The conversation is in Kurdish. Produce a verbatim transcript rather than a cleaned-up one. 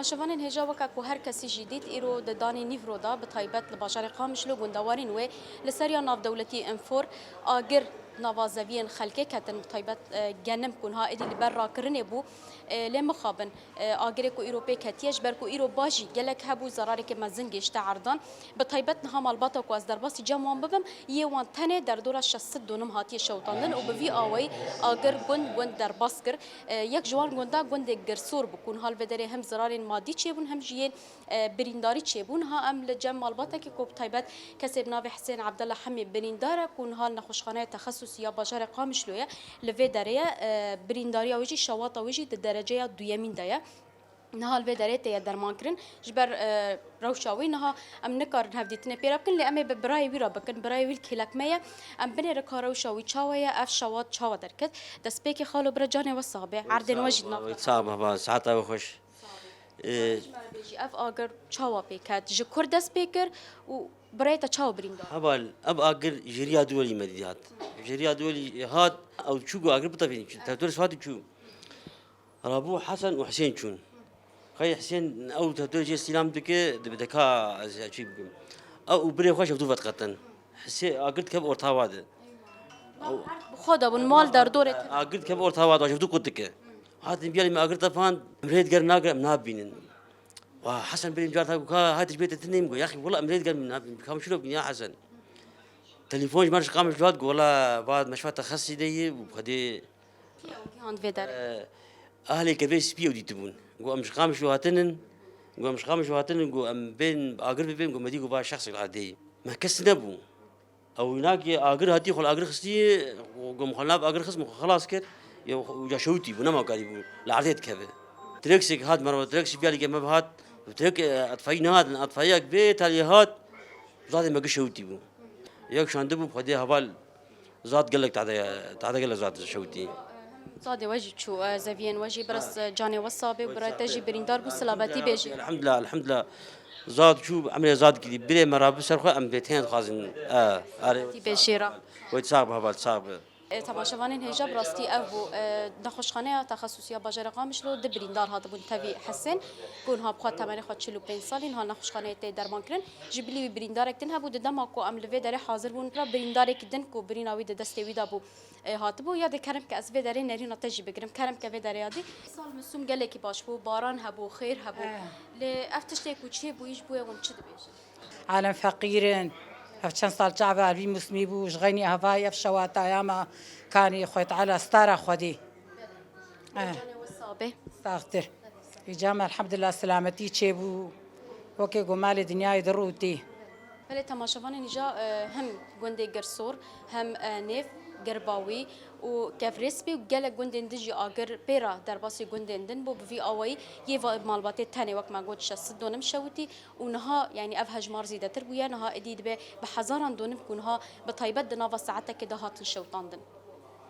Şivanên hêja, weke ku her kesî jî dît, îro di danê nîvro de, bi taybet li bajarê Qamişlo, gundewarên wê li ser ya navdewletî Înfor agir nava zeviyên xelkê ketin, bi taybet, e, genim ku niha êdî li ber rakirinê bû, e, lê mixabin, e, agirê ku îro pê ketiye, ji ber ku îro ba jî gelek hebû, zerareke mezin gêşte erdan. Bi taybet niha malbata ku ez derbasî cem wan bibim, yê wan tenê derdora şeş sed donim hatiye şewitandin û bi vî awayî agir gund gund derbas kir. E, yek ji wan gunda gundê Girsor bû ku niha li vê derê hem zirarên madî çêbûn hem jî yên, e, birîndarî çêbûn. Niha em li cem malbatekî ku bi taybet kesê bi navê Hisên Abdullah Hemî birîndar e ku niha li nexweşxaneya texesusî ya bajarê Qamişlo ye, li vê derê ye, e, birîndariya wê jî, şewata wê jî di dereceya duyemîn de ye. Niha li vê derê tê ye dermankirin. Ji ber, e, rewşa wî niha em nikarin hevdîtinê pê re bikin, lê em ê bi birayê wî re bikin. Birayê wî li kêlek me ye. Em binêrin ka rewşa wî çawa ye, ev şewat çawa derket. Destpêkê xalo bira, canê we sax be. Erdên we jî di nav te. Sax be, sax be, saeta we xweş. Ee, Ji me re bêjî, ev agir çawa pê ket? Ji kur dest pê kir û birayê te çawa birîndar? Heval, ev agir ji riya duwelî me dî hat. Ji riya duwelî hat, ew çû ku agir bitefînin. Tevtorê swatî çû. Rabû Hesen û Hisên çûn. Xey Hisên ew tevtorê jê sîlam dike, dibe deka ez çî bikim. Ew û birê xwe ji hevdû veteqetin. Hisê agir dikeve orta wa de. Ew erd bi xwe de bûn, mal derdorê tune. Agir dikeve orta wa de, ji hevdû qut dike. Hatin biyalî me agir tefand, em rê digerin nagir, em nabînin. Wa Hesen birê min car ta ku ka, hay tu ji bê te tune yî, min got, yaxî, wela em rê digerin, em nabînin. Kam şûro bikin ya Hesen. Telefon ji me re ji Qamişlo hat, got, wela, va, meşfa te xesî de yî, û xwedê Kî ew, kî han vê derê? Eh, ahlê kevê spî ew dîtibûn. Got, em ji Qamişlo hatinin. Got, em ji Qamişlo hatinin. Got, em bên agir bibên. Got, me dî, got, va şexsek li erdê ye. Me kes nebû. Ew wînakê agir hatî, xwe li agir xistî, got, min xwe li nav agir xist, min xwe xelas kir. Ew ca şewitî bû, nema karî bû. Li erdê dikeve. Trêksek hat, merwe trêksî biyalî ke me hat. Trêk, eh, etfayî nehatin, etfayiyek bê talî hat. Zadê me gi şewitî bû. Yek şandibû, xwedê heval Zad gelek tade, tade gelek zad şewitî. Zadê we jî çû, e, zeviyên we jî biraz, e, canê we sax be û birayê te jî birîndar bû, silametî bêjî. Elhamdulillah, elhamdulillah. Zad çû, emrê zad kirî. Birê me rabû ser xwe, em vê tên dixwazin. E, are. Silametî bêjî ra. Wê sax be, heval, sax be. E, temaşevanên hêja, bi rastî ev bû, e, nexweşxaneya texesusî ya bajarê Qamişlo, du birîndar hatibûn tevî Hesên, ku niha bi xwe temenê xwe çil û pênc salî niha nexweşxaneyê tê derman kirin. Ji bilî wî birîndarek din hebû, di dema ku em li vê derê hazir bûn, pira birîndarek din ku birîna wî di destê wî de bû, e, hatibû. Ya dê kerem ke ez vê derê nerîna te jî bigirim. Kerem ke vê derê ya dî. Sal misûm gelekî baş bû, baran hebû, xêr hebû. Eh. Lê ev tiştê ku çêbûyî ji bo hûn çi dibêjin? Alem feqîr in. Ev çend sal çava vî musmî bû, ji xeynî hevayê ev şewataya me kanî Xwedê Teala stara Xwedê. Eh. Canê we sax be. Saxtir. Îca me elhamdulillah selametî çêbû. Wekê ku malê dinyayê dirûtî. Belê temaşevanên îca, e, hem gundê Girsor, hem, e, nêv Girbawî û Kevrêspî û gelek gundên din jî agir pê re derbasî gundên din bû. Bi vî awayî yê va malbatê tenê wek me got şeş sed donim şewitî û niha, yanî ev hejmar zêdetir bûye. Niha êdî dibe bi hezaran donim ku niha bi taybet di nava saetekê de hatin şewitandin.